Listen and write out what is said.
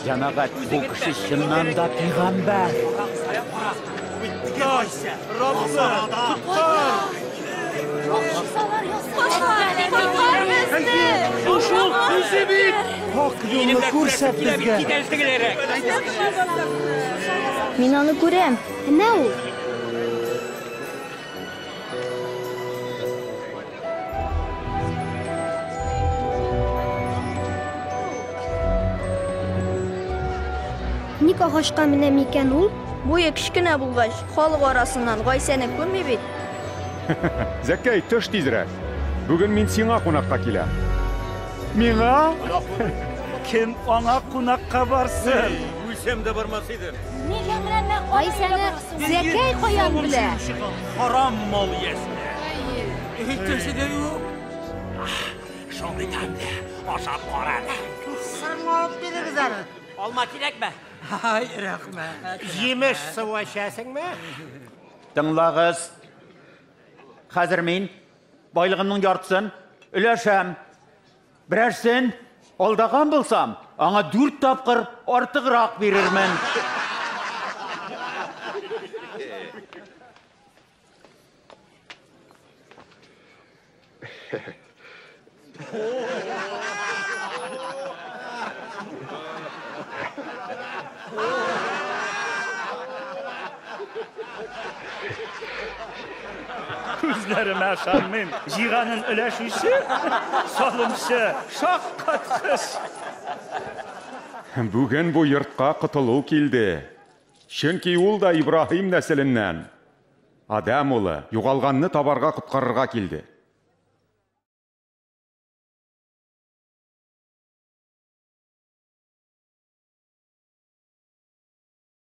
Җәмәгать, бу кеше чыннан да пәйгамбәр. Бу шул үзе бит! Хак юлны күрсәт безгә. Мин аны күрәм. Әнә ул. Ник агачка менә микән ул? Буе кечкенә булгач, халык арасыннан Гайсәне күрми бит. Зәкәй, төш тизрәк. Бүген мин сиңа кунакка киләм. Миңа? Кем аңа кунакка барсын? Үлсәм дә бармас идем. Нигә менә нәкъ Гайсәне Зәкәй каян белә? Харам мал иясенә. Әйтәсе дә юк. Шундый тәмле. Ашап кара әле. Сырма алып бирегез әле. Алма кирәкме? Ай, рәхмәт. Җимеш суы эчәсеңме? Тыңлагыз. Хәзер мин байлыгымның яртысын өләшәм. Берәрсен алдаган булсам, аңа дүрт тапкыр артыграк бирермен. Күзләремә ышанмыйм. Җыйганын өләшүче, салымчы, шаккаткыч. Бүген бу йортка котылу килде. Чөнки ул да Ибраһим нәселеннән. Адәм улы югалганны табарга, коткарырга килде.